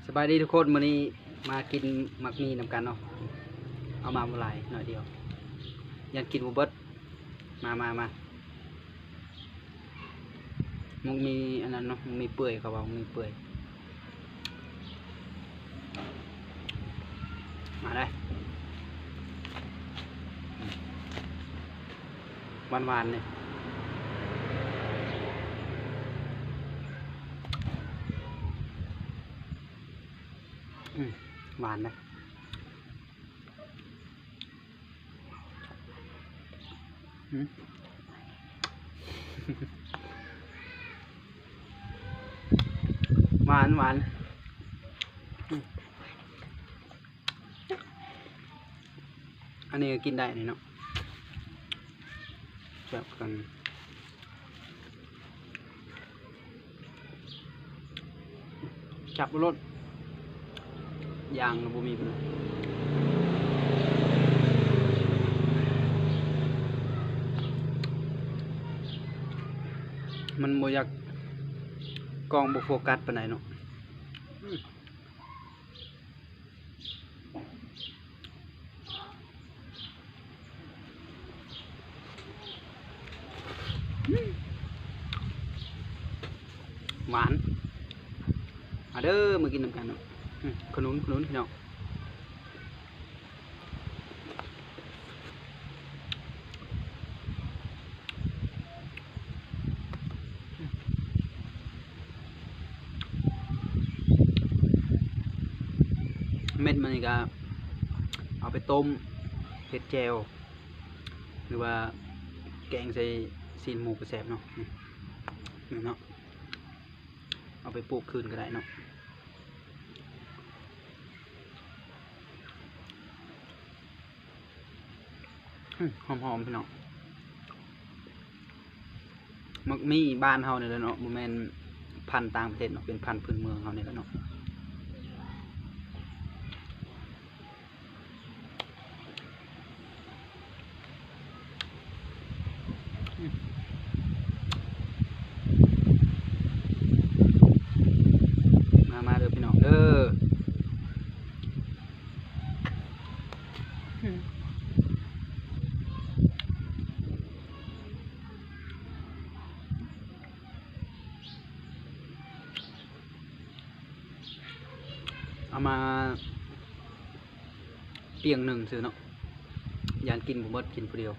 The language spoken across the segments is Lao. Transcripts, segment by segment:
ສະບາຍດີທຸກຄົນ, ມື້ນີ້ມາກິນໝາກໝີ່ນຳກັນເນາະ. ເອົາມາບໍ່ຫຼາຍ, ໜ້ອຍດຽວ, ຢ້ານກິນບໍ່ເບິດ. ມາ ມາ ມາ. ໝາກໝີ່ອັນນັ້ນເນາະ, ໝາກໝີ່ເປື່ອຍ, ເຂົາເວົ້າໝາກໝີ່ເປື່ອຍ. ມາເດີ. ຫວານໆ ນີ້. ອືມ ຫວານນະ. ອືມ ຫວານ ຫວານ. ອືມ ອັນນີ້ກໍກິນໄດ້ນີ້ເນາະ, ແຊບຄືກັນ. ຈັບເອົາໂລດ, ຢາງກໍບໍ່ມີປານໃດ. ມັນບໍ່ຢາກ, ກ້ອງບໍ່ໂຟກັດປານໃດເນາະ. ອືມ. ຫວານ. ມາເດີ ມາກິນນຳກັນເນາະ. ອືມ ຂະໜຸນ ຂະໜຸນ ພີ່ນ້ອງ. ເມັດມັນນີ້ກໍເອົາໄປຕົ້ມເຮັດແຈ່ວ ຫຼືວ່າແກງໃສ່ຊີ້ນໝູກໍແຊບເນາະ. ນີ້ ນີ້ເນາະ, ເອົາໄປປູກຄືນກໍໄດ້ເນາະ. ອືມ ຫອມໆ ພີ່ນ້ອງ. ໝາກໝີ່ບ້ານເຮົານີ້ແຫຼະເນາະ, ບໍ່ແມ່ນພັນຕ່າງປະເທດເນາະ, ເປັນພັນພື້ນເມືອງເຮົານີ້ແຫຼະເນາະ. ມາ ມາເດີພີ່ນ້ອງເດີ. ເອົາມາ ປ່ຽງໜຶ່ງຊື່ເນາະ, ຢ້ານກິນບໍ່ເບິດ, ກິນຜູ້ດຽວ.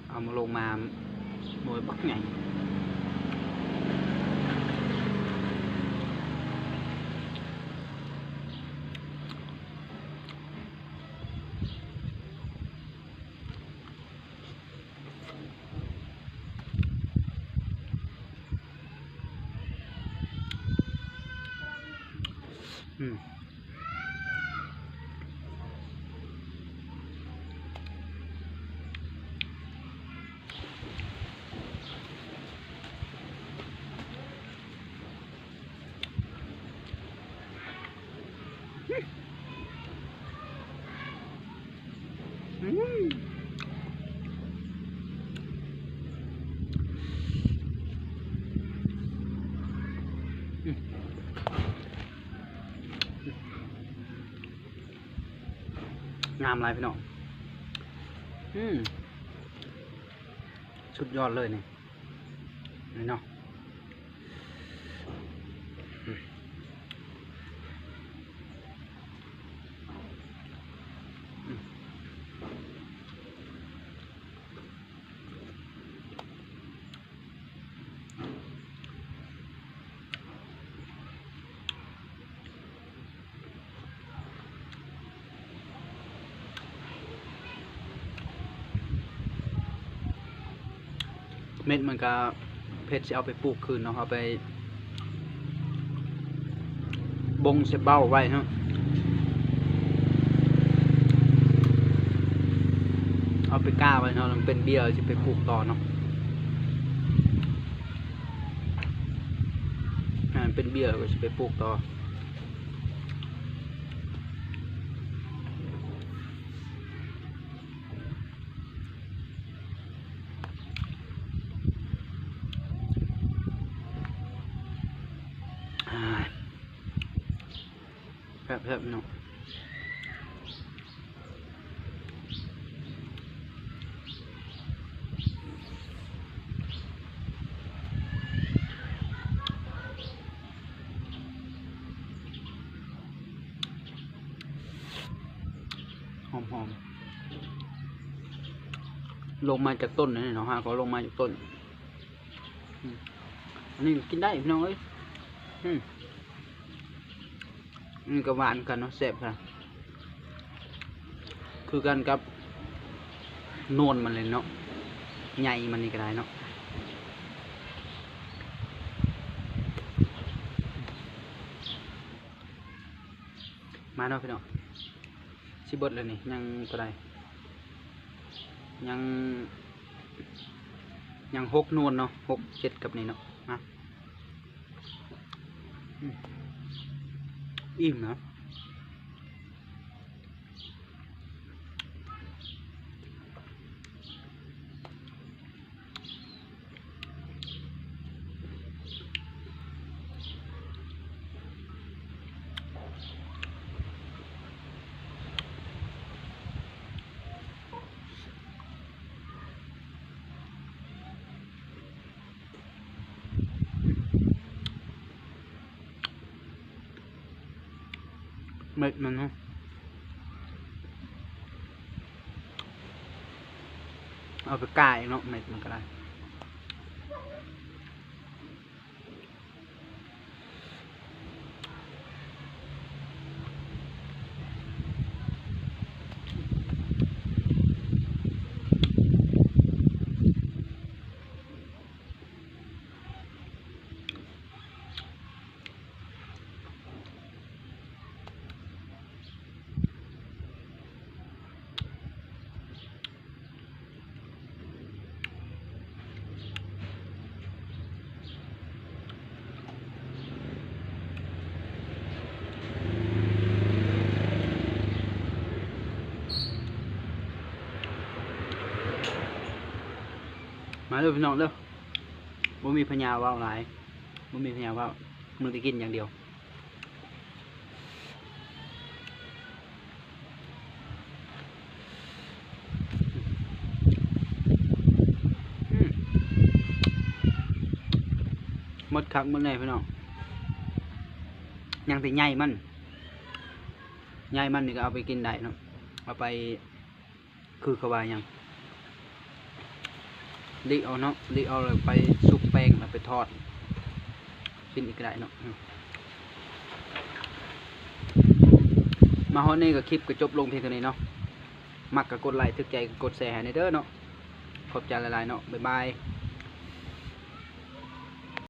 ເອົາມາລົງມາ ໜ່ວຍບັກໃຫຍ່. ອືມ ອືມ ງາມຫຼາຍພີ່ນ້ອງ. ອືມ ສຸດຍອດເລີຍນີ້ ນີ້ເນາະ. ເມັດມັນກະເພັດ ຊິເອົາໄປປູກຄືນເນາະ, ເອົາໄປບົ່ງໃສ່ເບົ້າໄວ້ເນາະ, ເອົາໄປກ້າໄວ້ເນາະ, ມັນເປັນເບ້ຍ ຊິໄປປູກຕໍ່ເນາະ. ອ່າ ເປັນເບ້ຍ ກໍຊິໄປປູກຕໍ່. ອ່າ ແຊບໆ ເນາະ. ຫອມໆ ລົງມາຈາກຕົ້ນເນາະ ຫາກໍລົງມາຈາກຕົ້ນ. ອືມ ອັນນີ້ກໍກິນໄດ້ພີ່ນ້ອງເອີຍ. ອືມ ອັນນີ້ກໍຫວານຄືກັນເນາະ ແຊບຄືກັນ ຄືກັນກັບນວນມັນເລີຍເນາະ ໃຫຍ່ມັນນີ້ກໍໄດ້ເນາະ. ມາເນາະພີ່ນ້ອງ ຊິເບິດແລ້ວນີ້ ຍັງເທົ່າໃດ ຍັງ ຍັງຫົກນວນເນາະ ຫົກເຈັດກັບນີ້ເນາະ. ມາ ອືມ ອີ່ມນະ. ເມັດມັນເນາະ ເອົາໄປກ່າເອງເນາະ ເມັດມັນກໍໄດ້. ມາເດີພີ່ນ້ອງເດີ ບໍ່ມີພະຍາເວົ້າຫຼາຍ ບໍ່ມີພະຍາເວົ້າ ມີແຕ່ກິນຢ່າງດຽວ. ອືມ ໝົດຄັກໝົດແນ່ພີ່ນ້ອງ ຍັງແຕ່ໃຍມັນ ໃຍມັນນີ້ກໍເອົາໄປກິນໄດ້ເນາະ ເອົາໄປ ຄືເຂົາວ່າຫຍັງ ລິເອົາເນາະ ລິເອົາແລ້ວໄປຊຸບແປ້ງ ແລ້ວໄປທອດກິນອີກກໍໄດ້ເນາະ. ມາຮອດນີ້ກໍຄລິບກໍຈົບລົງພຽງເທົ່ານີ້ເນາະ ມັກກໍກົດໄລ ຖືກໃຈກໍກົດແຊໃຫ້ແດ່ເດີເນາະ ຂອບໃຈຫຼາຍໆເນາະ ບາຍບາຍ.